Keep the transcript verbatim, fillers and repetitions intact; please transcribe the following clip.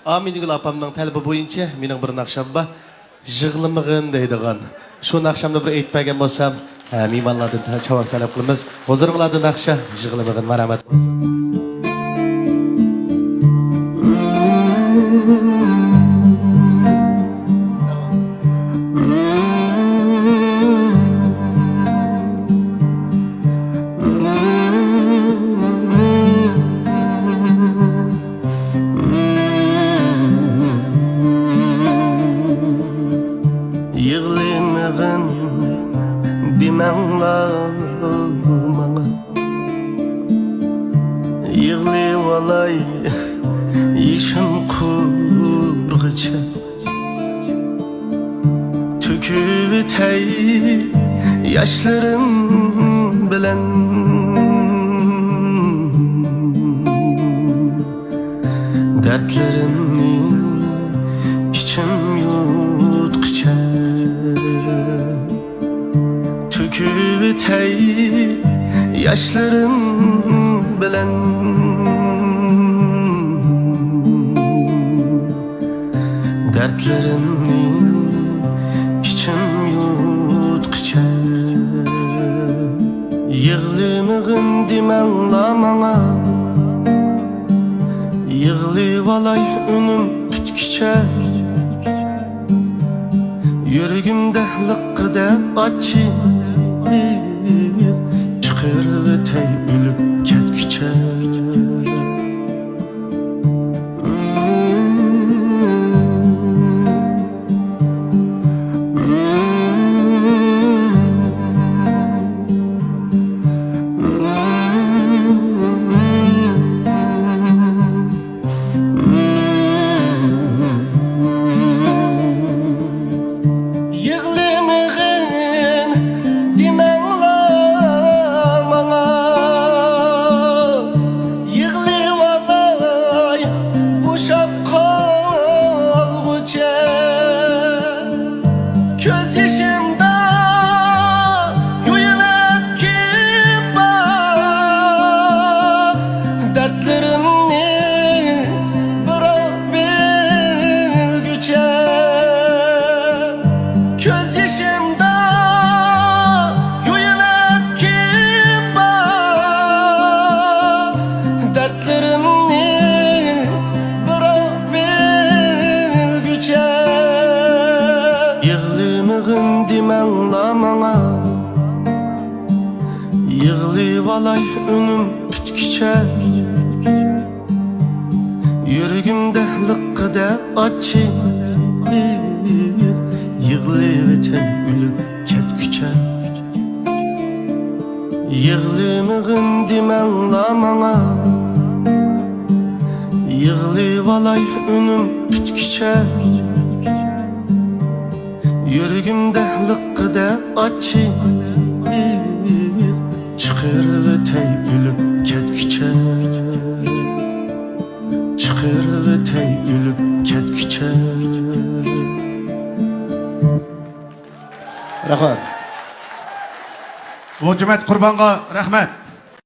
ئامىنىگۈل ئاپامنىڭ تەلىپى بويىچە مېنىڭ بىر ناخشام بار، يىغلىمىغىن دەيدىغان. شۇ ناخشامنى بىر ئېيتىپ بەرگەن بولسام، ھە، مېھمانلاردىن چاۋاك تەلەپ قىلىمىز. ھۇزۇرۇڭلاردا ناخشا، يىغلىمىغىن. مەرھەمەت. يىغلىمىغىن دېمەڭلار ماڭا، يىغلىۋالاي يېشىم قۇرغىچە. تۆكۈۋېتەي ياشلىرىم بىلەن دەردلىرىمنى ئىچىم يۇتقىچە. تۆكۈۋېتەي ياشلىرىم بىلەن دەردلىرىمنى ئىچىم يۇتقىچە. يىغلىمىغىن دېمەڭلا ماڭا، يىغلىۋالاي ئۈنۈم پۈتكۈچە. يۈرىكىمدە لىققىدە ئاچچىق، چىقىرىۋېتەي ئۆلۈپ كەتكۈچە. يىغلىمىغىن دېمەڭلا ماڭا، يىغلىۋالاي بوشاپ قالغۇچە. كۆز يېشىمدا يۇيۇنۇپ كېلىپ بار دەردلىرىمنى بىراق بىلگۈچە. كۆز يېشىمدا يۇيۇنۇپ كېلىپ بار دەردلىرىمنى بىراق بىلگۈچە. يىغلىمىغىن دېمەڭلا ماڭا، يىغلىۋالاي ئۈنۈم پۈتكۈچە. يۈرىكىمدە لىققىدە ئاچچىق، يىغلىۋېتەي ئۆلۈپ كەتكۈچە. يىغلىمىغىن دېمەڭلا ماڭا، يىغلىۋالاي ئۈنۈم پۈتكۈچە. يۈرىكىمدە لىققىدە ئاچچىق، چىقىرىۋېتەي ئۆلۈپ كەتكۈچە. چىقىرىۋېتەي ئۆلۈپ كەتكۈچە. رەھمەت. ھوجىمەت قۇربانغا رەھمەت.